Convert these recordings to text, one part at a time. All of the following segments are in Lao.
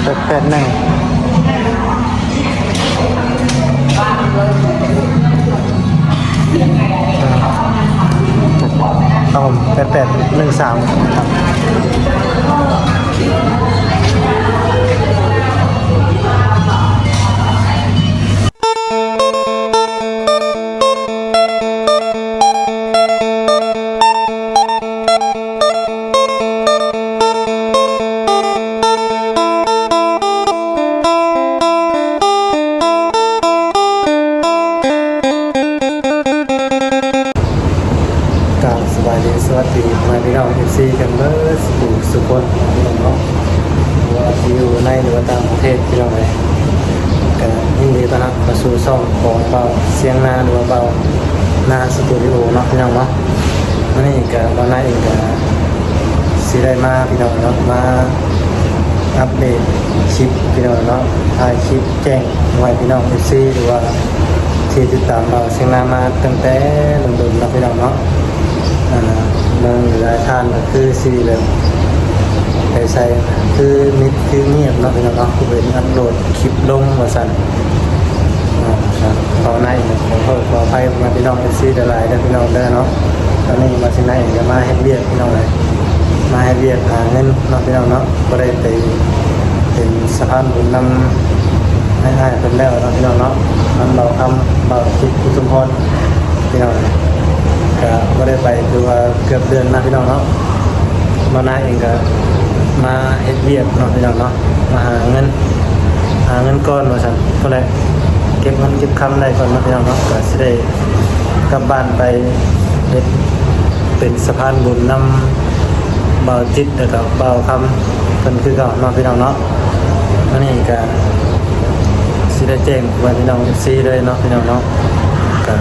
ແປດແປດໜຶ່ງ ອ່າ ຄັບຜົມ ແປດແປດໜຶ່ງສາມ ຄັບ. ກາບສະບາຍດີ ສະຫວັດດີ ພໍ່ແມ່ພີ່ນ້ອງ ເອັຟຊີ ກັນເບິດສູ່ຜູ້ສູ່ຄົນເນາະ ບໍ່ວ່າຊິຢູ່ໃນ ຫຼືວ່າຕ່າງປະເທດ ພີ່ນ້ອງເອີຍ. ກະຍິນດີຕ້ອນຮັບເຂົ້າສູ່ຊ່ອງຂອງບ່າວຊຽງນາ ຫຼືວ່າບ່າວນາສະຕູດິໂອເນາະ ພີ່ນ້ອງເນາະ. ມື້ນີ້ກະບ່າວນາເອງກະຊິໄດ້ມາ ພີ່ນ້ອງເນາະ ມາອັບເດດຄລິບ ພີ່ນ້ອງເນາະ ຖ່າຍຄລິບ ແຈ້ງໃຫ້ພີ່ນ້ອງເອັຟຊີ ຫຼືວ່າທີ່ຕິດຕາມບ່າວຊຽງນາມາຕັ້ງແຕ່ດົນໆເນາະ ພີ່ນ້ອງເນາະ. ອ່າ ບາງຫຼາຍທ່ານກໍຄືຊິແບບໄປໃສ ຄືມິດຄືງຽບເນາະ ພີ່ນ້ອງເນາະ ຄືບໍ່ເຫັນອັບໂຫຼດຄລິບລົງວ່າຊັ້ນ. ອ່າ ກໍໃນຂໍໂທດຂໍອະໄພພໍ່ແມ່ພີ່ນ້ອງເອັຟຊີຫຼາຍໆເດີ ພີ່ນ້ອງເດີເນາະ. ຕອນນີ້ມາຊິນາເອງກໍມາເຮັດວຽກ ພີ່ນ້ອງເອີຍ ມາເຮັດວຽກຫາເງິນເນາະ ພີ່ນ້ອງເນາະ. ບໍ່ໄດ້ໄປເປັນສະພານບຸນນຳອ້າຍໆເພິ່ນແລ້ວເນາະ ພີ່ນ້ອງເນາະ ນຳບ່າວຄຳ ບ່າວທິດ ຄຸນສົມພອນ ພີ່ນ້ອງ. ກະບໍ່ໄດ້ໄປ ຄືວ່າເກືອບເດືອນນະ ພີ່ນ້ອງເນາະ. ບ່າວນາເອງກະມາເຮັດວຽກເນາະ ພີ່ນ້ອງເນາະ ມາຫາເງິນ ຫາເງິນກ່ອນວ່າຊັ້ນ ພຸ້ນແຫຼະ ເກັບເງິນເກັບຄຳໄດ້ກ່ອນເນາະ ພີ່ນ້ອງເນາະ. ກະຊິໄດ້ກັບບ້ານໄປເຮັດ ເປັນສະພານບຸນນຳບ່າວຈິດ ແລ້ວກໍບ່າວຄຳເພິ່ນຄືເກົ່າເນາະ ພີ່ນ້ອງເນາະ. ອັນນີ້ກໍຊິໄດ້ແຈ້ງໄວ້ພີ່ນ້ອງເອັຟຊີເລີຍເນາະ ພີ່ນ້ອງເນາະ. ກໍ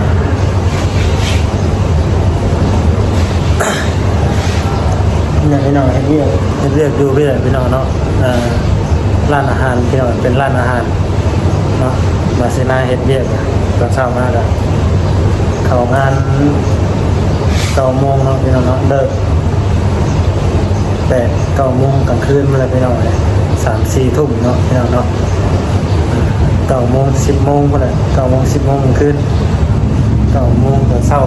ນີ້ແຫຼະພີ່ນ້ອງ ເຮັດວຽກ ເຮັດວຽກຢູ່ພີ້ແຫຼະພີ່ນ້ອງເນາະ. ເອີ ຮ້ານອາຫານພີ່ນ້ອງ ເປັນຮ້ານອາຫານ ເນາະ ມາຊິມາເຮັດວຽກ ຕອນເຊົ້າມາກໍເຂົ້າງານເກົ້າໂມງເນາະ ພີ່ນ້ອງເນາະ ເລີກແປດເກົ້າໂມງກາງຄືນພຸ້ນແຫຼະ ພີ່ນ້ອງເອີຍ ສາມສີ່ທຸ່ມເນາະ ພີ່ນ້ອງເນາະ. ເກົ້າໂມງສິບໂມງພຸ້ນແຫຼະ ເກົ້າໂມງສິບໂມງກາງຄືນ ເກົ້າໂມງຕອນເຊົ້າ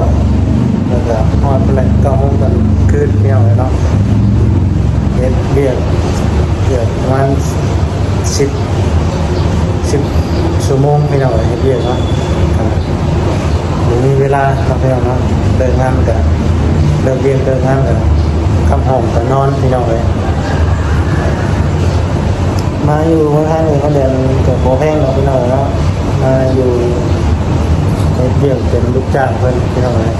ແລ້ວກໍຮອດພຸ້ນແຫຼະ ເກົ້າໂມງກາງຄືນ ພີ່ນ້ອງເອີຍເນາະ. ເຮັດວຽກເກືອບປະມານ ສິບ ສິບຊົ່ວໂມງພີ່ນ້ອງເອີຍ ເຮັດວຽກເນາະ ບໍ່ມີເວລາເນາະ ພີ່ນ້ອງເນາະ. ເລີກງານກະ ເລີກວຽກເລີກງານກະ ກັບຫ້ອງກະນອນ ພີ່ນ້ອງເອີຍ. ມາຢູ່ເມືອງໄທນີ້ ເງິນເດືອນກະບໍ່ແພງດອກ ພີ່ນ້ອງເນາະ. ມາຢູ່ເຮັດວຽກເປັນລູກຈ້າງເພິ່ນ ພີ່ນ້ອງເອີຍ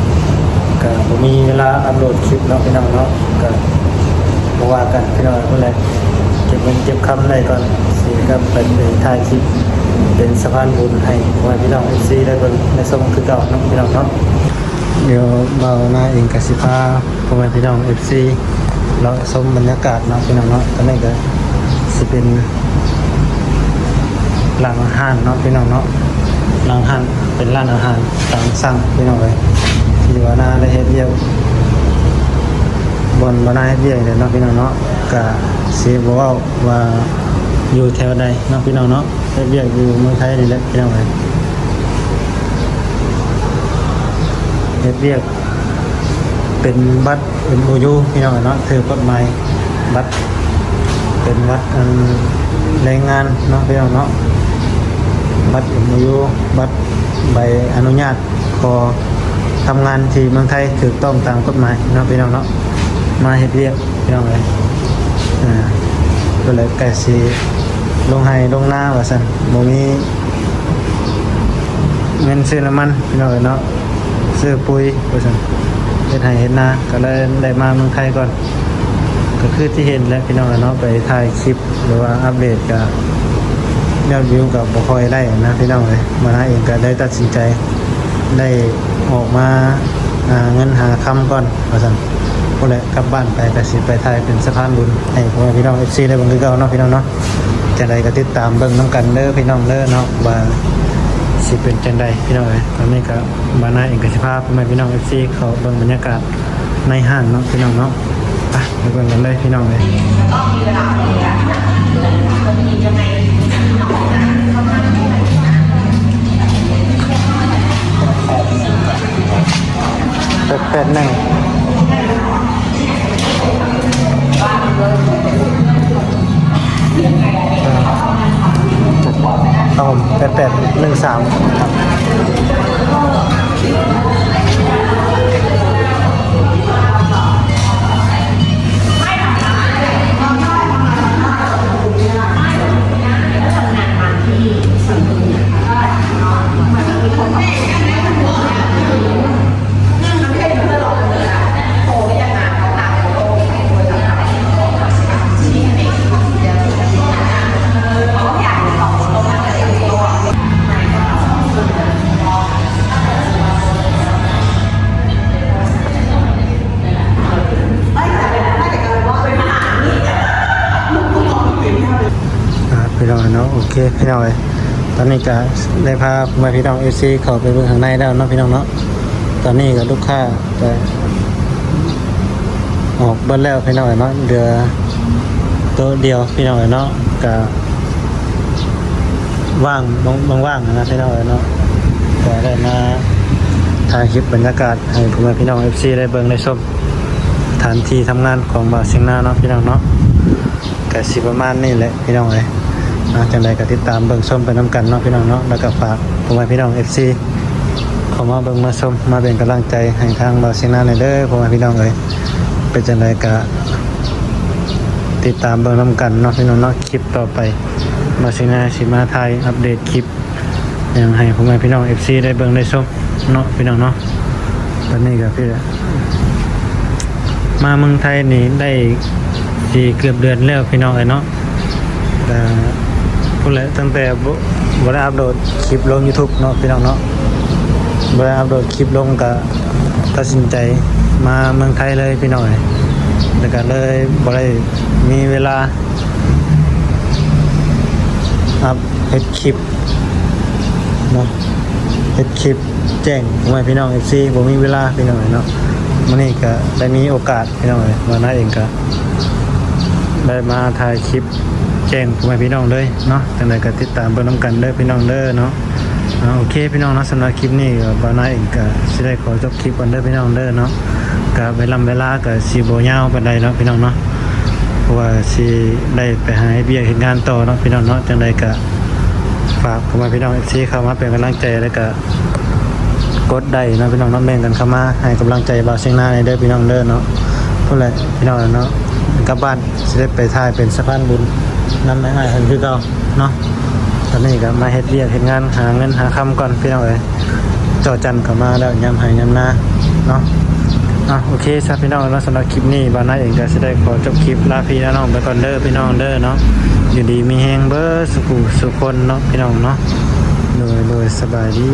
ກະບໍ່ມີເວລາອັບໂຫຼດຄລິບເນາະ ພີ່ນ້ອງເນາະ. ກະບໍ່ວ່າກັນພີ່ນ້ອງເອີຍ ພຸ້ນແຫຼະ ເກັບເງິນເກັບຄຳໄດ້ກ່ອນ ຊິກັບໄປຖ່າຍຄລິບເປັນສະພານບຸນໃຫ້ພໍ່ແມ່ພີ່ນ້ອງເອັຟຊີໄດ້ເບິ່ງໄດ້ຊົມຄືເກົ່າເນາະ ພີ່ນ້ອງເນາະ. ດຽວບ່າວນາເອງກະຊິພາພໍ່ແມ່ພີ່ນ້ອງເອັຟຊີ ເລາະຊົມບັນຍາກາດເນາະ ພີ່ນ້ອງເນາະ. ຕອນນີ້ກະຊິເປັນຫຼັງຮ້ານເນາະ ພີ່ນ້ອງເນາະ ຫຼັງຮ້ານ ເປັນຮ້ານອາຫານຕາມສັ່ງ ພີ່ນ້ອງເອີຍ ທີ່ວ່ານາໄດ້ເຮັດວຽກ ບ່ອນ ບ່ອນນາເຮັດວຽກນີ້ແຫຼະເນາະ ພີ່ນ້ອງເນາະ. ກະຊິບໍ່ເວົ້າວ່າຢູ່ແຖວໃດເນາະ ພີ່ນ້ອງເນາະ ເຮັດວຽກຢູ່ເມືອງໄທນີ້ແຫຼະ ພີ່ນ້ອງເອີຍ. ເຮັດວຽກເປັນບັດເອັມໂອຢູ ພີ່ນ້ອງເນາະ ຖືກກົດໝາຍ ບັດເປັນບັດ ອັນ ແຮງງານເນາະ ພີ່ນ້ອງເນາະ ບັດເອັມໂອຢູ ບັດໃບອະນຸຍາດ ຂໍທຳງານທີ່ເມືອງໄທຖືກຕ້ອງຕາມກົດໝາຍເນາະ ພີ່ນ້ອງເນາະ. ມາເຮັດວຽກ ພີ່ນ້ອງເອີຍ ອ່າ ກໍເລີຍໃກ້ຊິລົງໄຮ່ລົງນາວ່າຊັ້ນ ບໍ່ມີເງິນຊື້ນ້ຳມັນ ພີ່ນ້ອງເອີຍເນາະ ຊື້ປຸຍວ່າຊັ້ນ ເຮັດໄຮ່ເຮັດນາ ກໍເລີຍໄດ້ມາເມືອງໄທກ່ອນ. ກໍຄືທີ່ເຫັນແຫຼະ ພີ່ນ້ອງເອີຍເນາະ ໄປຖ່າຍຄລິບ ຫຼືວ່າອັບເດດກະ ຍອດວິວກະບໍ່ຄ່ອຍໄດ້ນະ ພີ່ນ້ອງເອີຍ. ມານາເອງກະໄດ້ຕັດສິນໃຈ ໄດ້ອອກມາຫາເງິນຫາຄຳກ່ອນວ່າຊັ້ນ ພຸ້ນແຫຼະ ກັບບ້ານໄປກະຊິໄປຖ່າຍເປັນສະພານບຸນໃຫ້ພໍ່ແມ່ພີ່ນ້ອງເອັຟຊີໄດ້ເບິ່ງຄືເກົ່າເນາະ ພີ່ນ້ອງເນາະ. ຈັ່ງໃດກໍຕິດຕາມເບິ່ງນຳກັນເດີ ພີ່ນ້ອງເດີເນາະ ວ່າຊິເປັນຈັ່ງໃດ ພີ່ນ້ອງເອີຍ. ຕອນນີ້ກະມານາເອງກະຊິພາພໍ່ແມ່ພີ່ນ້ອງເອັຟຊີເຂົ້າເບິ່ງບັນຍາກາດ ໃນຫ້າງເນາະ ພີ່ນ້ອງເນາະ. ໄປ ໄປເບິ່ງກັນເລີຍ ພີ່ນ້ອງເອີຍ. ຕ້ອງມີເວລາເสีย ມັນມີ ແປດແປດໜຶ່ງ ເອີ ແປດແປດໜຶ່ງສາມ ອ່າ ພີ່ນ້ອງເນາະ ໂອເຄ ພີ່ນ້ອງເອີຍ ຕອນນີ້ກະໄດ້ພາພໍ່ແມ່ພີ່ນ້ອງເອັຟຊີເຂົ້າໄປເບິ່ງຂ້າງໃນແລ້ວເນາະ ພີ່ນ້ອງເນາະ. ຕອນນີ້ກະລູກຄ້າກະອອກເບິດແລ້ວ ພີ່ນ້ອງເນາະ ເຫຼືອໂຕະດຽວ ພີ່ນ້ອງເນາະ ກະວ່າງ ວ່າງໆ ນະ ພີ່ນ້ອງເນາະ. ກະໄດ້ມາຖ່າຍຄລິບບັນຍາກາດໃຫ້ພໍ່ແມ່ພີ່ນ້ອງເອັຟຊີໄດ້ເບິ່ງໄດ້ຊົມ ສະຖານທີ່ທຳງານຂອງບ່າວເຊງນາເນາະ ພີ່ນ້ອງເນາະ. ກະຊິປະມານນີ້ແຫຼະ ພີ່ນ້ອງເອີຍເນາະ. ຈັ່ງໃດກະຕິດຕາມເບິ່ງຊົມໄປນຳກັນເນາະ ພີ່ນ້ອງເນາະ. ແລ້ວກະຝາກພໍ່ແມ່ພີ່ນ້ອງເອັຟຊີເຂົ້າມາເບິ່ງມາຊົມ ມາເປັນກຳລັງໃຈໃຫ້ທາງບ່າວເຊງນາແດ່ເດີ ພໍ່ແມ່ພີ່ນ້ອງເອີຍ. ເປັນຈັ່ງໃດກະຕິດຕາມເບິ່ງນຳກັນເນາະ ພີ່ນ້ອງເນາະ. ຄລິບຕໍ່ໄປ ບ່າວເຊງນາຊິມາຖ່າຍອັບເດດຄລິບ ຫຍັງໃຫ້ພໍ່ແມ່ພີ່ນ້ອງເອັຟຊີໄດ້ເບິ່ງໄດ້ຊົມເນາະ ພີ່ນ້ອງເນາະ. ຕອນນີ້ກະຄືມາເມືອງໄທນີ້ໄດ້ຊິເກືອບເດືອນແລ້ວ ພີ່ນ້ອງເອີຍເນາະ. ກະພຸ້ນແຫຼະ ຕັ້ງແຕ່ບໍ່ ບໍ່ໄດ້ອັບໂຫຼດຄລິບລົງຢູທູບເນາະ ພີ່ນ້ອງເນາະ. ບໍ່ໄດ້ອັບໂຫຼດຄລິບລົງ ກະຕັດສິນໃຈມາເມືອງໄທເລີຍ ພີ່ນ້ອງເອີຍ. ແລ້ວກະເລີຍບໍ່ໄດ້ມີເວລາອັບ ເຮັດຄລິບເນາະ ເຮັດຄລິບແຈ້ງພໍ່ແມ່ພີ່ນ້ອງເອັຟຊີ ບໍ່ມີເວລາ ພີ່ນ້ອງເອີຍເນາະ. ມື້ນີ້ກະໄດ້ມີໂອກາດ ພີ່ນ້ອງເອີຍ ບ່າວນາເອງກະໄດ້ມາຖ່າຍຄລິບແຈ້ງພໍ່ແມ່ພີ່ນ້ອງເລີຍເນາະ. ຈັ່ງໃດກະຕິດຕາມເບິ່ງນຳກັນເດີ ພີ່ນ້ອງເດີເນາະ. ອ່າ ໂອເຄ ພີ່ນ້ອງເນາະ ສຳລັບຄລິບນີ້ກະບ່າວນາເອງກະຊິໄດ້ຂໍຈົບຄລິບກ່ອນເດີ ພີ່ນ້ອງເດີເນາະ. ກະເວລາ ເວລາກະຊິບໍ່ຍາວປານໃດເນາະ ພີ່ນ້ອງເນາະ ເພາະວ່າຊິໄດ້ໄປຫາເຮັດວຽກເຮັດງານຕໍ່ເນາະ ພີ່ນ້ອງເນາະ. ຈັ່ງໃດກະຝາກພໍ່ແມ່ພີ່ນ້ອງເອັຟຊີເຂົ້າມາເປັນກຳລັງໃຈ ແລ້ວກະ ກົດໄດ້ເນາະ ພີ່ນ້ອງເນາະ ແບ່ງກັນເຂົ້າມາໃຫ້ກຳລັງໃຈບ່າວເຊງນາແດ່ເດີ ພີ່ນ້ອງເດີເນາະ. ພຸ້ນແຫຼະ ພີ່ນ້ອງເນາະ ກັບບ້ານຊິໄດ້ໄປຖ່າຍເປັນສະພານບຸນນຳອ້າຍໆເພິ່ນຄືເກົ່າເນາະ. ຕອນນີ້ກະມາເຮັດວຽກເຮັດງານ ຫາເງິນຫາຄຳກ່ອນ ພີ່ນ້ອງເອີຍ. ເຈົ້າຈັນກະມາແລ້ວ ຍາມໄຮ່ຍາມນາເນາະ. ອ່ະ ໂອເຄຊະ ພີ່ນ້ອງເນາະ ສຳລັບຄລິບນີ້ ບ່າວນາເອງກະຊິໄດ້ຂໍຈົບຄລິບ ລາພີ່ລານ້ອງໄປກ່ອນເດີ ພີ່ນ້ອງເດີເນາະ. ຢູ່ດີມີແຮງເບິດສູ່ຜູ້ສູ່ຄົນເນາະ ພີ່ນ້ອງເນາະ. ໂດຍ ໂດຍ ສະບາຍດີ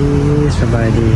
ສະບາຍດີ.